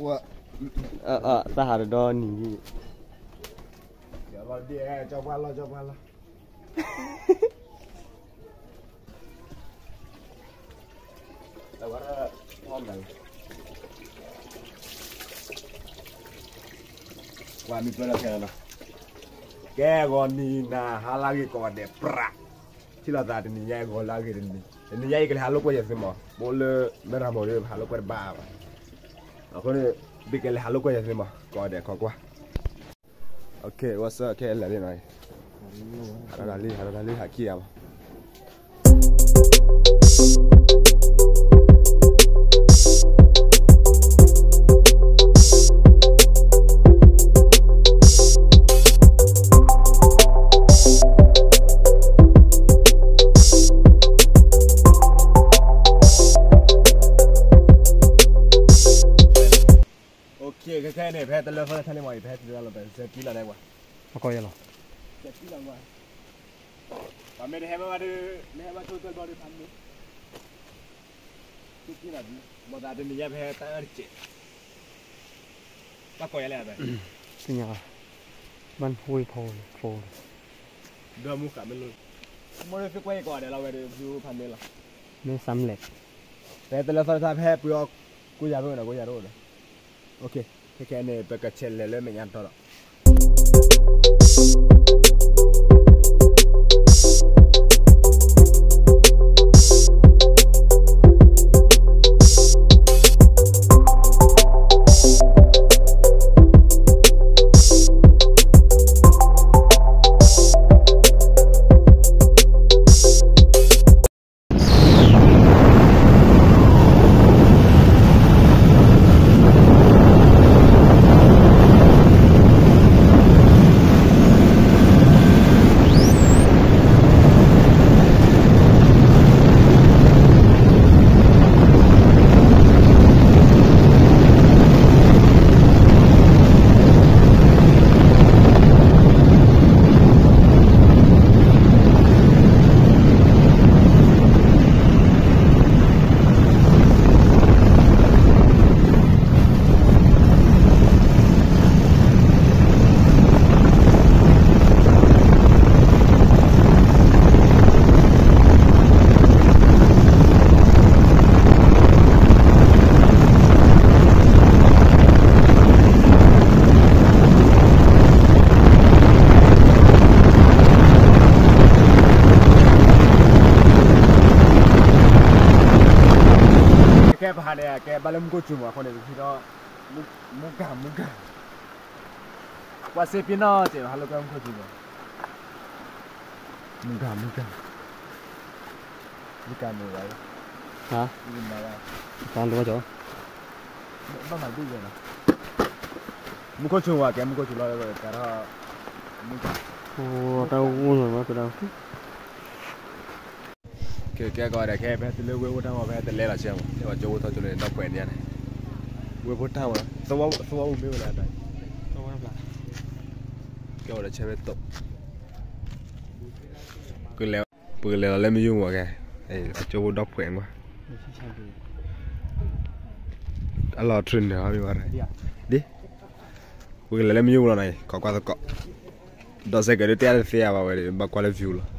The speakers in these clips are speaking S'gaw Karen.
ဝဲ, သးဟးတဒီနံၤ, ကၠီပှၢ်လီၤ ကၠီပှၢ်လီၤ. ကွၢ်မ့ၢ်ပၢၢ်လီၤခဲလၢာ်နီၤ, ကဲဂီၤနံၤနၤဟါလၢအဂ့ၤကိးဂၤဒဲးပြး, ထံၣ်လိာ်သးတနံၤညါဂီၤလၢအဂ့ၤတနံၤ, တနံၤညါအံၤကလဲၤဟးလိာ်ကွဲယဲၢ်သ့မး, ဘိလၢမဲၢ်ရမိၢ်ဒီးဟးလိာ်ကွဲတဘၣ်ဘၣ်, အဃိန့ၣ် ဘၣ်ကလဲၤဟးလိာ်ကွဲယဲၢ်သ့မး ကိးဂၤဒဲးခီကွၢ်. ဝဲစၢခဲလၢာ်လံနီၤ, ဟးထီၣ်တၢ်လံ ဟးထီၣ်တၢ်လံ ဟးခံဂၤမး. ခဲခဲန့ၣ် ဖဲတလၢဖဲထါလံမးအံၤ ဖဲတလၢလီၤ ပစဲးပံလီၤဒဲးကွၢ်, အကီယဲလီၤ, စဲးပံလီၤကွၢ်, ပှၤမ့ၢ်တဟဲဘၣ်ဘၣ်ဒီး မ့ၢ်ဟဲဘၣ်ဆိတၢ်ဘျီဒီးဖးမ့ၢ် သုကံနၤဒ် မ့ၢ်သးတနံၤညါဖဲတၢ်အၢတစဲး, ဘၣ်ကိးယၤလဲၣ်, သ့ၣ်ညါ, ဘၣ်ဝ့ၢ်ဖိဖိ, ဒီးမူဃာ်မ့ၢ်လိ, မ့ၢ်သုကွဲးယကိးဂၤဒဲးလီၤဝဲဒီး ဖုဖးမ့ၢ်လီၤ, မ့ၢ်သးမလဲၣ်, ဖဲတလၢသီတဖၣ်ဖဲပှၤအီၣ် ကိးယၤရိၣ်ဒီး ကိးယၤရိၣ်ဒီး, ခဲခဲန့ၣ် ပကဆဲးလဲၤလၢမဲာ်ညါတီလီၤ. ကဲပဟးန့ၣ် ကဲဘၣ်လၢမူခိၣ်စူၤမး အဃိန့ၣ် ပထံၣ်ဒီး မူကၢ် မူကၢ်, ကွၢ်စ့ပံနီၣ်စဲး ဟးလိာ်ကွဲမူခိၣ်စူၤမး, မူကၢ် မူကၢ်, မူကၢ်မ့ၢ်ဝဲ, ဟါ, မူကၢ်, ဘၣ်မၤဒ်ယဲနီၤ, မူခိၣ်စူၤဝဲ ကဲမူခိၣ်စူၤလီၤ, ကဲထီၣ်, တၢ်အိၣ်နီၤ ကဲကဲကီးဒီး ခဲဖဲတလၢဝ့ၢ်အိၣ်တၢ်မး ဖဲတလဲလီၤဆဲးမး တဲဝဲကၠိဖိထီၣ်ကၠိန့ၣ် ဒီပှဲၤန့ၣ်န့ၣ်, ဝ့ၢ်ဖိတၢ်မး သဝီအိၣ်မ့ၢ်ဝဲလၢတၢ်, ကဲဝဲဒီးဆဲးဖဲတိာ်, ပကလဲၤလီၤလၢမ့ၢ်ယိၣ်မးကဲ, ကၠိဖိဒီပှဲၤကွၢ်, အလီၤထြၢၣ်န့ၣ် ဒ် ပကလဲၤလၢမ့ၢ်ယိၣ်လီၤနီၤ ကီးကွၢ်သကိး, ဒီးစဲးကဲးဒုးတဲတသ့ဧါဘၣ်ဝဲဒီး ဘၣ်ကွၢ်လၢ view လီၤ.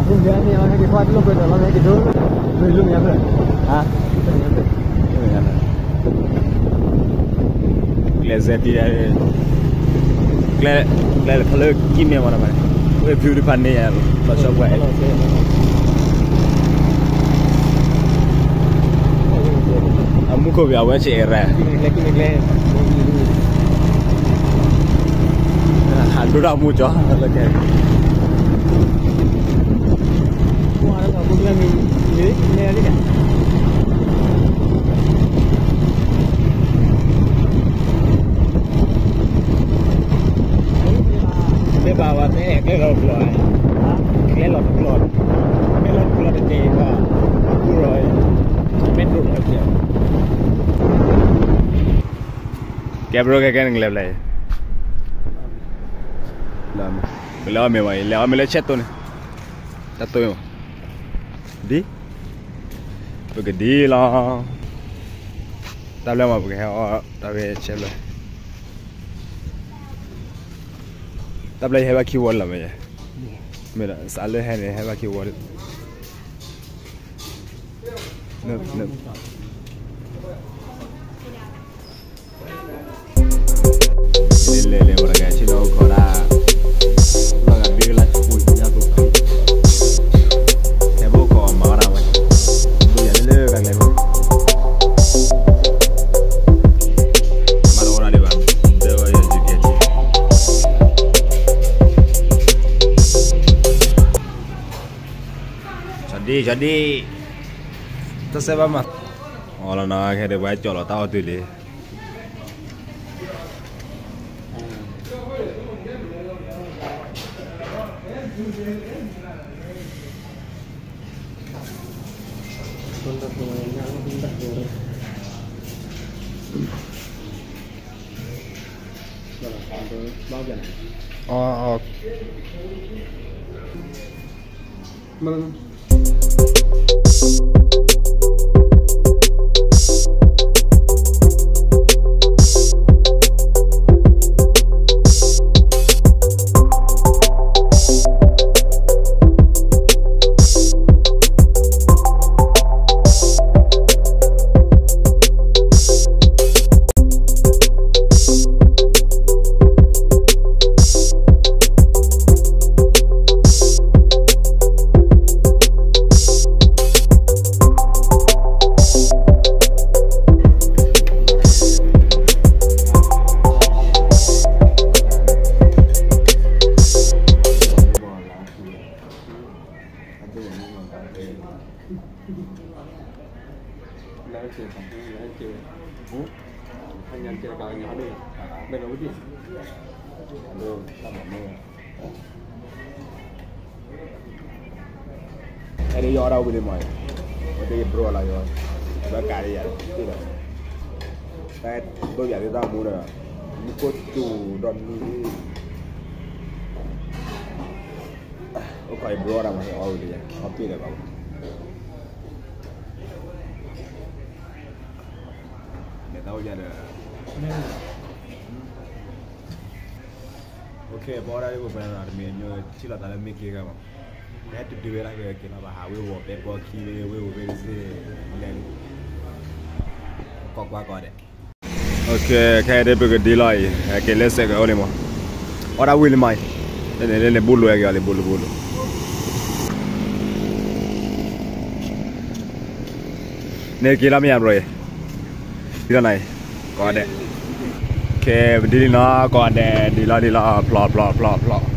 ပူၤလံမ့ၢ်ဂ့ၤ, ပူၤလံမ့ၢ်ဂ့ၤ, ဒ်အကၢ်န့ၣ် ကျဲစဲတံၢ်, ကျဲ, ကျဲလၢဖီလၢကံၢ်မဲာ်မးနီၤ, ဝဲ view တဖၣ်န့ၣ် လီၤဆီပှဲၤ အမူခိၣ်ပၠးဝဲဆံးအရၣ်, ဟးဒိၣ်ဒၣ်မူကၠီလၢကဲ မ့ၢ်ဘၣ်ဝဲတဲ ကျဲလီၤတကျီၢ်, ကျဲလီၤတကျီၢ်, မ့ၢ်လီၤတကျီၢ်တက့ၢ်ဘၣ်, အကူၣ်လီၤ, မ့ၢ်ဒိၣ်လီၤကဲ, ကဲဘြိကဲကဲနကလဲၤဖျဲၣ်အံၤ, ပလဲၤအီၣ်မ့ၤဝဲအံၤ လဲၤအီၣ်မ့ၤလၢဆဲးတိၢ်န့ၣ်, တၢ်တိၢ်မး, ဒ်, ပကဒ်လီၤ, တၢ်ဘျဲမး ပကဟဲအီၣ်တၢ်ဝဲဆဲးဘျဲ, တၢ်ဘျဲယဟဲဘၣ်ခံဝီလီၤမ့ၢ်ယဲ, မ့ၢ်ဒီးစးလၢဟဲန့ၣ် ဟဲဘၣ်ခံဝီ, လဲၤလဲၤလဲၤ ပှၤတဂၤဆ့ၣ်နီၤအိၣ်ခိးဒၣ်, လီၤဂာ်ဘ့ကလါဆူညါသိး, ဟဲဘၣ်အိၣ်ခိးမၤဝဲဒၣ်ဝဲ, ဒိၣ်ယၤလၢလၢကကျဲၤ, မၤတဝီဒၣ်ဒံးဘၣ်, ဒၢဝဲယကဲ, ကၠီဒ့ ကၠီဒ့, တၢ်စဲဘၣ်မး, အီလီၤနီၤ ခဲဒံးပှၤကၠီလီၤတၢ်အီၣ်တုၤလံ အီ အီ မ့ၢ်အဲဒၣ်ယီၤဒၣ်ဝံၤလံမး, ဝဲတယဘြိလီၤယီၤ, ဘၣ်ကးဒ်ယၤ, တၢ်ဒိၣ်ယၤဒ်တၢ်မူဒီး, မူခိၣ်စူၤဒီးမံၤ, အိၣ်ခိးယဘြိဒၣ်မး အီဝံၤလံယၤ, အီပ့ၢ်လၢၤဘၣ်, လဲၤတၢ်အိၣ်ယၤဒီး OK ပအီၣ်ဒၣ်ဒ်ပှၤပှဲၤလီၤ တမံၤအညိ ထံၣ်လိာ်သးလၢမ့ၢ်က့ၤဂၤမး, ဟဲတုၤတုၤဝဲဒၣ်က့ၤလီၤ ဘၣ်ဟးဝ့ၢ်ဝီၤပဲပီခံ ဝ့ၢ်ဝီၤပဲတစ့ၢ် လဲၤလံ, ကီၢ်ကွၢ်ကီၢ်ဒဲး, OK ခဲအံၤဒ်ပကဒ်လီၤအံၤ ဟဲက့ၤလၢစဲးကအိၣ်လံမး, အီၣ်ဒၣ်ဝံၤလံမးအံၤ, လၢန့ၣ်လၢန့ၣ် ဘူၣ်လိာ်က့ၤအီၤလံ ဘူၣ်လိာ်ဘူၣ်လိာ် န့ၣ်က့ၤလီၤမ့ၢ်ယါဘြိၤအံၤ, ဒ်လီၤနၤအံၤ, ကီၢ်ဒဲး, ခဲပဒ်လံနီၤ ကီၢ်ဒဲး ဒ်လီၤဒ်လီၤ ဖျိဖျိဖျိဖျိ